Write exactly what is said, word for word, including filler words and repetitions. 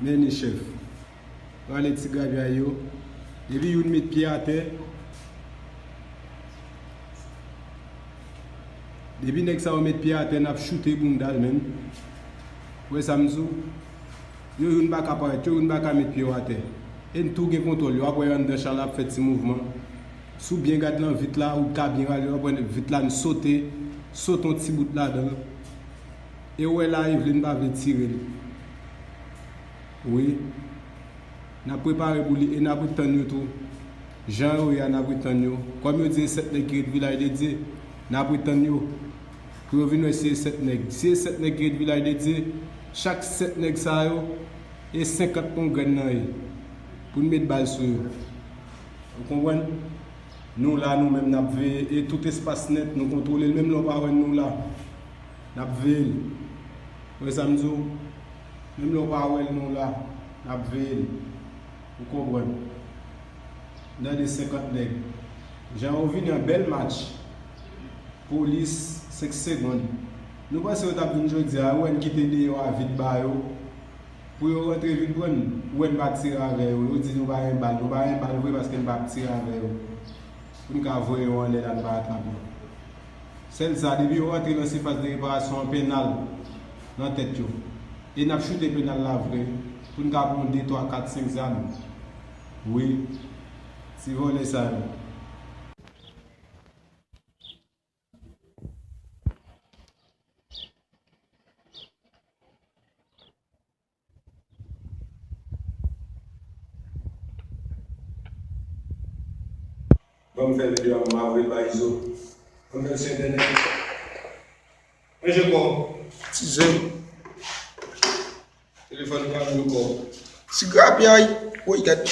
Men ni chèf. Rale ti grapyay yo. Depi youn met pye atè, depi nèg sa yo met pye atè, n ap choute bounda l menm. Ou wè sa m di w? Yo youn pa ka parèt, yo youn pa ka met pye yo atè. E n tou gen kontwòl yo. W ap wè anndan chan la ap fè ti mouvman. Si w byen gad nan vit la, ou ka byen rale, w ap wè vit la n sote, sote yon ti bout ladan l. E w wè la, Eveline pa vle tire l. Wi. N ap prepare pou li e n ap ret tann yo tou. Jan yo ye a, n ap ret tann yo. Kòm yo di e sèt nèg ki ret Vilaj de Dye, n ap ret tann yo. Pou yo vin wè si e sèt nèg. Si e sèt nèg ki ret Vilaj de Dye, chak sèt nèg sa yo, e senkant yon grenn nan ye. Pou n met bal sou yo. Ou konprann? Nou la, nou menm, n ap veye. E tout espas nèt, nou kontwole l. Menm lè w pa wè n, nou la. N ap veye l. Ou wè sa m di w? Menm lè w pa wè l, nou la. N ap veye l. Ou konprann? N tande senkant nèg. Jan yo vini an bèl match. Polis, senk segonn. Nou panse yo t ap vin jodi a, yo wè n kite deyò a vid ba yo. Pou yo rantre vin pran n, ou wè n pa tire avè yo. Yo di nou pa gen bal. Nou pa gen bal vre paske n pa tire avè yo. Pou n ka voye yo anlè la, n pa atrape yo. Sèl sa, depi yo rantre nan sifas de reparasyon an, penal nan tèt yo. E n ap choute penal la vre, pou n ka pran de, twa, kat, senk zam. Wi, ti vòlè sa yo. Ban m fè videyo a, m ap voye l ba Izo. Ban m fè l sou entènèt. Manje kò. Ti zen. Telefòn pa manje kò. Ti grapyay. Woy, gad.